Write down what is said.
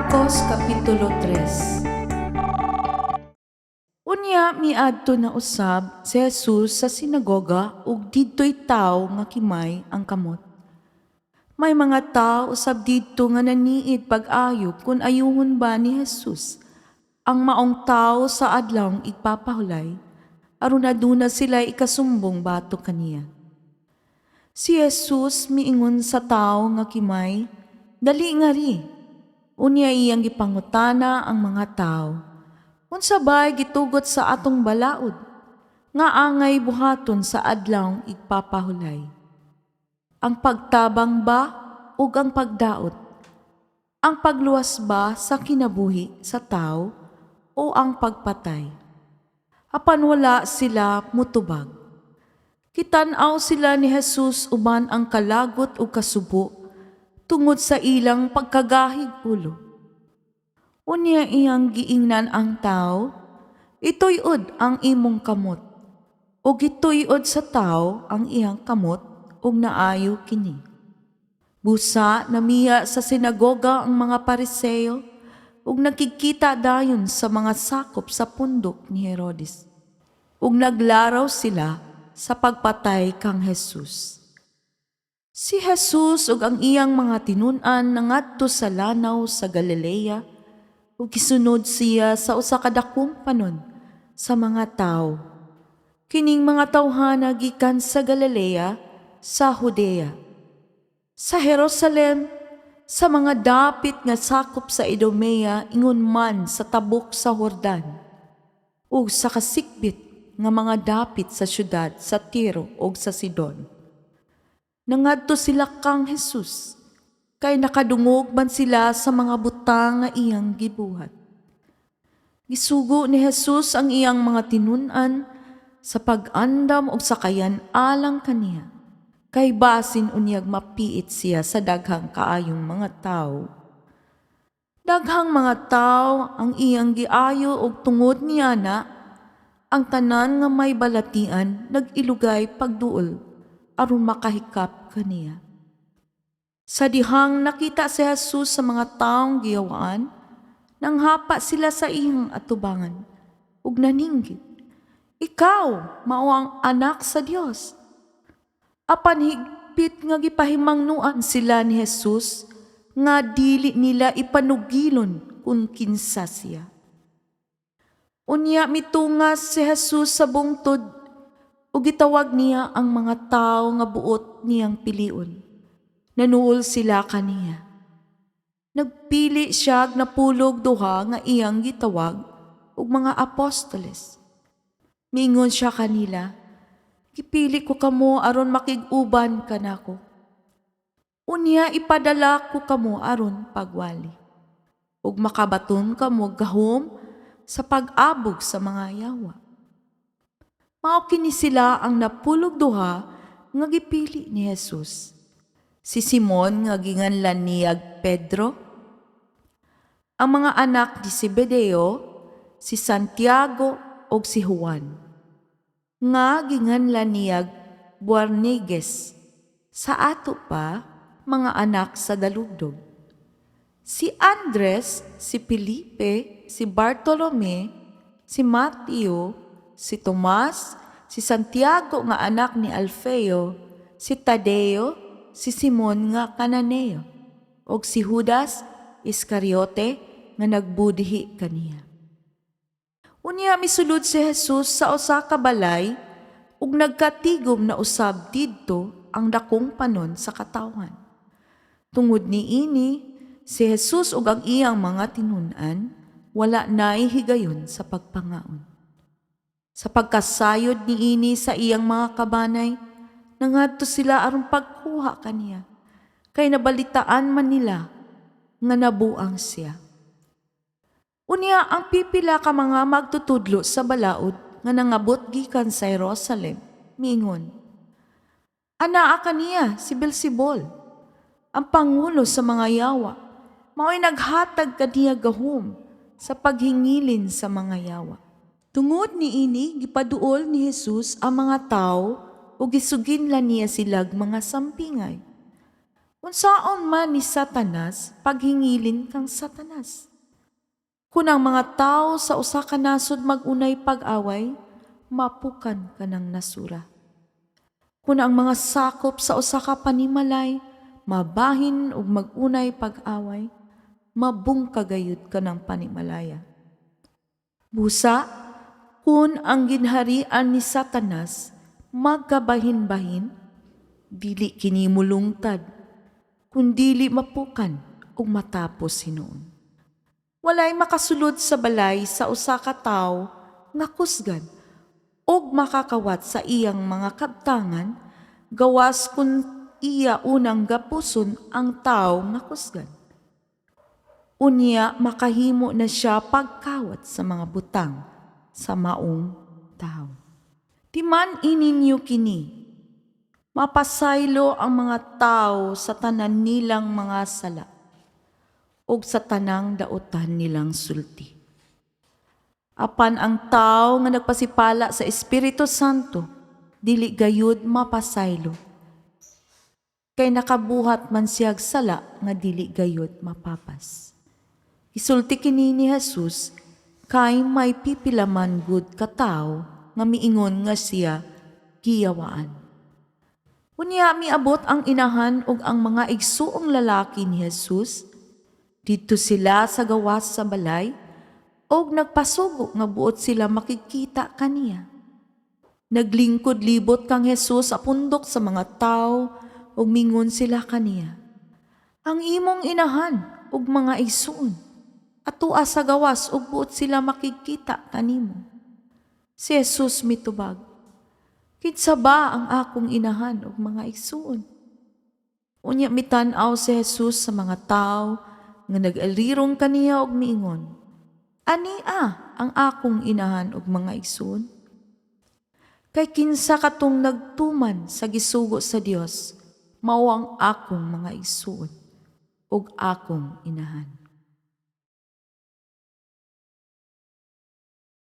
Marcos Kapitulo 3. Unya miadto na usab si Jesus sa sinagoga ug didto'y tawo nga kimay ang kamot. May mga tao usab didto nga naniid pag-ayo kung ayuhon ba ni Jesus ang maong tawo sa Adlawng Igpapahulay aron aduna sila ikasumbong batok kaniya. Si Jesus miingon sa tawo nga kimay, "Dali ngari." Unya iyang gipangutana ang mga tawo, "Unsa bay gitugot sa atong balaod nga angay buhaton sa Adlawng Igpapahulay? Ang pagtabang ba ug ang pagdaot? Ang pagluwas ba sa kinabuhi sa tawo o ang pagpatay?" Apan wala sila mutubag. Gitan-aw sila ni Jesus uban ang kalagot ug kasubo tungod sa ilang pagkagahig ulo. Unya iyang giingnan ang tawo, "Ituyod ang imong kamot." Ug gituyod sa tawo ang iyang kamot ug naayo kini. Busa namiya sa sinagoga ang mga Pariseo ug nakigkita dayon sa mga sakop sa pundok ni Herodes. Ug naglaraw sila sa pagpatay kang Jesus. Si Jesus ug ang iyang mga tinun-an nangadto sa lanaw sa Galilea ug gisunod siya sa usa ka dakong panon sa mga tawo. Kining mga tawhana gikan sa Galilea, sa Judea, sa Jerusalem, sa mga dapit nga sakop sa Idumea ingon man sa tabok sa Jordan, ug sa kasikbit nga mga dapit sa syudad sa Tiro ug sa Sidon. Nangadto sila kang Jesus kay nakadungog man sila sa mga butang nga iyang gibuhat. Gisugo ni Jesus ang iyang mga tinun-an sa pag-andam og sakayan alang kaniya, kay basin unyag mapiit siya sa daghang kaayong mga tawo. Daghang mga tawo ang iyang giayo og tungod niana, ang tanan nga may balatian nag-ilugay pagduol aron makahikap kaniya. Sa dihang nakita si Jesus sa mga taong giyawaan, nanghapa sila sa iyang atubangan ug naninggit, "Ikaw mao ang Anak sa Dios." Apan higpit nga gipahimangnuan sila ni Jesus nga dili nila ipanugilon kung kinsa siya. Unya mitungas si Jesus sa bungtod ug gitawag niya ang mga tawo nga buot niyang pilion. Nanuol sila kaniya. Nagpili siya 12 nga iyang gitawag og mga apostoles. Miingon siya kanila, "Gipili ko kamo aron makig-uban kanako. Unya ipadala ko kamo aron pagwali, ug makabaton kamo gahom sa pag-abog sa mga yawa." Mao kini sila ang 12 nga gipili ni Jesus. Si Simon nga ginganlan niyag Pedro, ang mga anak ni Zebedeo, si Santiago ug si Juan nga ginganlan niyag Boanerges, sa ato pa mga anak sa dalugdog. Si Andres, si Felipe, si Bartolome, si Mateo, si Tomas, si Santiago nga anak ni Alfeo, si Tadeo, si Simon nga Kananeo, ug si Judas Iscariote nga nagbudihi kaniya. Unya misulod si Jesus sa usa ka balay ug nagkatigom na usab didto ang dakong panon sa katawhan. Tungod niini, si Jesus ug ang iyang mga tinun-an wala nay higayon sa pagpangaon. Sa pagkasayod niini sa iyang mga kabanay, nangadto sila aron pagkuha kaniya, kay nabalitaan man nila nga nabuang siya. Unya ang pipila ka mga magtutudlo sa balaod nga nangabot gikan sa Jerusalem, miingon, "Anaa kaniya si Beelzebul, ang pangulo sa mga yawa, mao'y naghatag kaniya gahom sa paghingilin sa mga yawa." Tungod niini, gipaduol ni Jesus ang mga tawo ug gisuginlan niya silag mga sampingay. Unsaon man ni Satanas paghingilin kang Satanas? Kung ang mga tao sa usa ka nasod mag-unay pag-away, mapukan kanang nasura. Kung ang mga sakop sa usa ka panimalay mabahin ug mag-unay pag-away, mabungka gayud kanang panimalaya. Busa, kung ang ginharian ni Satanas magkabahin-bahin, dili kini mulungtad, kun dili mapukan ug matapos hinuon. Walay makasulod sa balay sa usa ka tawo nga kusgan ug makakawat sa iyang mga kabtangan gawas kun iya unang gapuson ang tawo nga kusgan. Unya makahimo na siya pagkawat sa mga butang sa maong tawo. Timan-i ninyo kini. Mapasaylo ang mga tao sa tanan nilang mga sala ug sa tanang dautan nilang sulti. Apan ang tao nga nagpasipala sa Espiritu Santo, dili gayud mapasaylo. Kay nakabuhat man siyag sala nga dili gayud mapapas. Gisulti kini ni Jesus kay may pipila man gud ka tawo nga miingon nga siya giyawaan. Unya miabot ang inahan ug ang mga igsuong lalaki ni Jesus. Didto sila sa gawas sa balay ug nagpasugo nga buot sila makigkita kaniya. Naglingkod libot kang Jesus sa pundok sa mga tao ug mingon sila kaniya, "Ang imong inahan ug mga igsuon atua sa gawas ug buot sila makigkita kanimo." Si Jesus mitubag, "Kinsa ba ang akong inahan ug mga igsuon?" Unya mitan-aw si Jesus sa mga tao nga nag-alirong kaniya ug miingon, "Ania ang akong inahan ug mga igsuon. Kay kinsa katong nagtuman sa gisugo sa Dios, mao ang akong mga igsuon ug akong inahan."